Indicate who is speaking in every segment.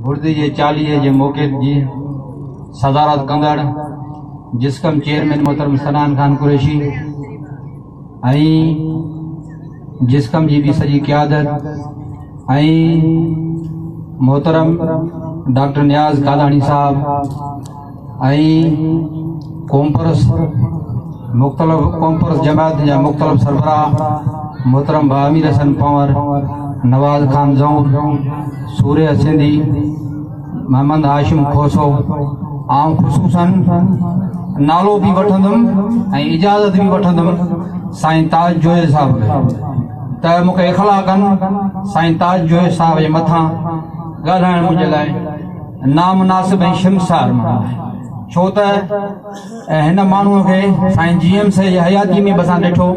Speaker 1: بڙدي جي چاليهي جي موقعي جي صدارت ڪندڙ جسقم چيئرمين محترم صنعان خان قريشي ۽ جسقم جي ٻي سڄي قيادت ۽ محترم ڊاڪٽر نياز ڪالاڻي صاحب ۽ قومپرست مختلف قومپرست جماعتن جا مختلف سربراهه محترم ڀاء امير حسن پنور، نواز خان زئور، سورهيه سنڌي، محمد هاشم کوسو، آئون خصوصاً نالو به وٺندم ۽ اجازت به وٺندم سائين تاج جويي صاحب کي ته مون کي اخلاء ڪن سائين تاج جويي صاحب جي مٿان ڳالهائڻ منهنجي لاء نامناسب ۽ شرمسار ماڻهو آهي ڇو ته هن ماڻهوء کي سائين جي ايم سيد جي حياتي ۾ به اسان ڏٺو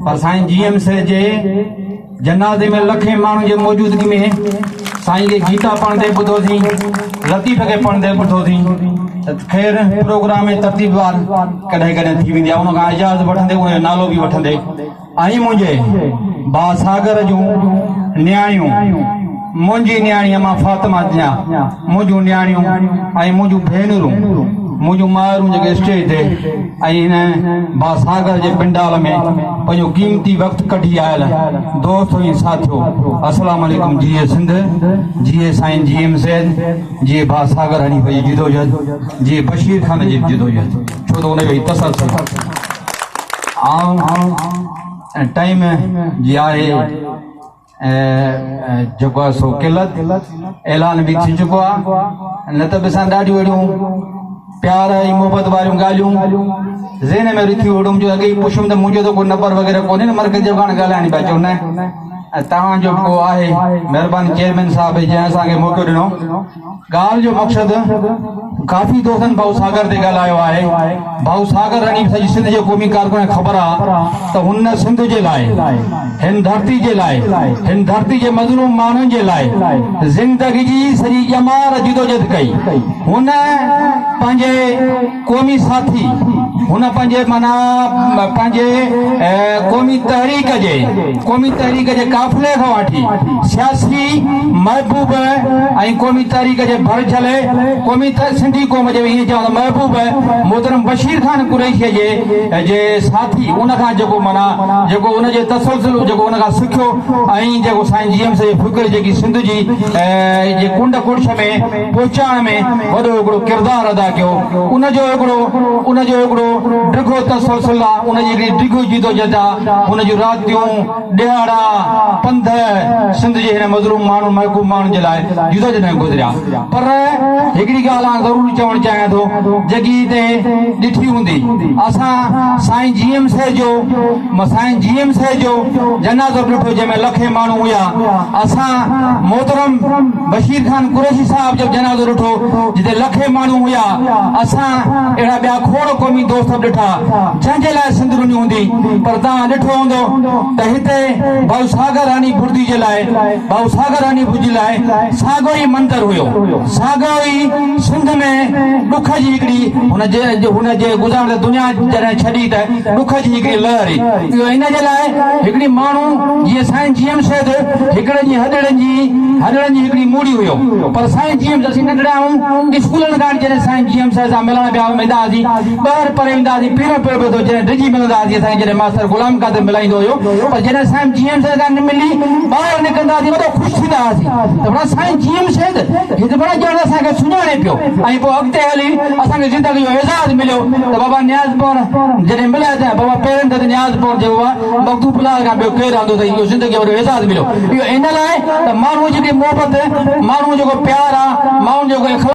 Speaker 1: پر سائين جي ايم سيد جي جنازي ۾ لکين ماڻهن جي موجودگي ۾ سائين کي گيتا پڙهندي ٻڌوسين، لطيف کي پڙهندي ٻڌوسين ته خير پروگرام ۾ ترتيبوار ڪڏهن ڪڏهن ٿي ويندي آهي ان کان اجازت وٺندي ان جو نالو به وٺندي ۽ منهنجي ڀاء ساگر جون نياڻيون، منهنجي نياڻي امان فاطمه جيان منهنجون نياڻيون ۽ منهنجون ڀينرون، منهنجون مائرون جيڪي اسٽيج تي ۽ هن ڀاء ساگر جي پنڊال ۾ پنهنجو قيمتي وقت ڪڍي آيل دوست ۽ ساٿيو السلام عليڪم جيئي سنڌ جيئي سائين جي ايم سيد جيئي ڀاء ساگر حنيف جي جدوجهد جيئي بشير خان جي جدوجهد ڇو ته ان جو هي تسلسل آئون ٽائيم جي آهي جيڪو آهي سو قلت اعلان به ٿي چڪو آهي نه ته به اسان ڏاڍيون اهڙيون پيار ۽ محبت واريون ڳالهيون ذهن ۾ رٿيون هيون جو اڳي ئي پڇيم ته منهنجو ته ڪو نمبر وغيره ڪونهي نه مرڪز جو ڪاڻ ڳالهائڻ پيا چون نه ۽ توهان جو به ڪو آهي مهرباني چيئرمين صاحب جنهن اسان کي موقعو ڏنو ڳالهه جو مقصد ڪافي دوستن ڀائو ساگر تي ڳالهايو آهي. ڀائو ساگر رڻي سڄي سنڌ جي قومي ڪارڪنن کي خبر آ ته هن سنڌ جي لاء، هن ڌرتي جي لاء، هن ڌرتي جي مظلوم ماڻهن جي لاء زندگي جي سڄي ڄمار جدوجھد ڪئي. هن پنهنجي قومي ساٿي، هن پنهنجي معنيٰ پنهنجي قومي تحريڪ جي قومي تحريڪ جي قافلي کان وٺي سياسي محبوب ۽ قومي تحريڪ جي ڀر جهلي قومي سنڌي قوم جي ائين چوان ته محبوب محترم بشير خان قريشي جي جي ساٿي ان کان جيڪو معنيٰ جيڪو ان جي تسلسل جيڪو ان کان سکيو ۽ جيڪو سائين جي ايم سيد جي فڪر جيڪي سنڌ جي جي ڪنڊ ڪڙڇ ۾ پهچائڻ ۾ وڏو هڪڙو ڪردار ادا ڪيو ان جو هڪڙو ان جو هڪڙو ڊگهو تسلسل آ ان جي هڪڙي ڊگهي جدوجھد آ ان جون راتيون ڏهاڙا پنڌ سنڌ جي هن مظلوم ماڻهن محڪوم ماڻهن جي لاء جدوجھد ۾ گذريا پر هڪڙي ڳالهه آئون ضرور چوڻ چاهيان ٿو جيڪي هتي ڏٺي هوندي اسان سائين جي ايم سيد جو سائين جي ايم سيد جو جنازو به ڏٺو جنهن ۾ لکين ماڻهو هيا اسان محترم بشير خان قريشي صاحب جو جنازو ڏٺو جتي لکين ماڻهو هيا اسان اهڙا ٻيا کوڙ قومي دوست به ڏٺا جنهن جي لاء سنڌ رني هوندي پر توهان ڏٺو هوندو ته هتي ڀائو ساگر هاني بردي جي لاء ڀائو ساگر هاني جي لاء ساڳيو ئي منظر هيو ساڳيو ئي سنڌ ۾ ڏک جي هڪڙي هن جي هن جي گذارڻ تي دنيا جڏهن ڇڏي ته ڏک جي هڪڙي لهر هئي اهو ان جي لاء هڪڙي ماڻهو جيئن سائين جي ايم سيد هڪڙي جي هڏڙن جي هڏڙن جي هڪڙي موڙي هيو پر سائين جي ايم اسين ننڍڙا آهيون اسڪولن کان جڏهن سائين جي ايم سيد سان ملڻ پيا ويندا هئاسين ٻاهر پري ويندا هئاسين پيرون پيو پيو ٿو جڏهن ڊڄي ملندا هئاسين اسان کي جڏهن ماستر غلام قادر ملائيندو هيو پر جڏهن سائين جي ايم سيد سان ملي ٻاهر نڪرندا هئاسين وڏو خوش ٿيندا هئاسين ته بڙا سائين جي ايم سيد هي ته بڙا ڄڻ اسان کي سڃاڻي پيو ۽ پوء اڳتي هلي اسان کي زندگي جو اعزاز مليو ته بابا نياز پور جڏهن مليا ته بابا پيرن تي نياز پور جي بابا مخدوم پلال کان ٻيو ڪير آندو اٿئي اهو زندگي جو وڏو اعزاز مليو اهو ان لاء ته ماڻهو جيڪي محبت ماڻهو جيڪو پيار آ ماڻهو جيڪو اخلاق.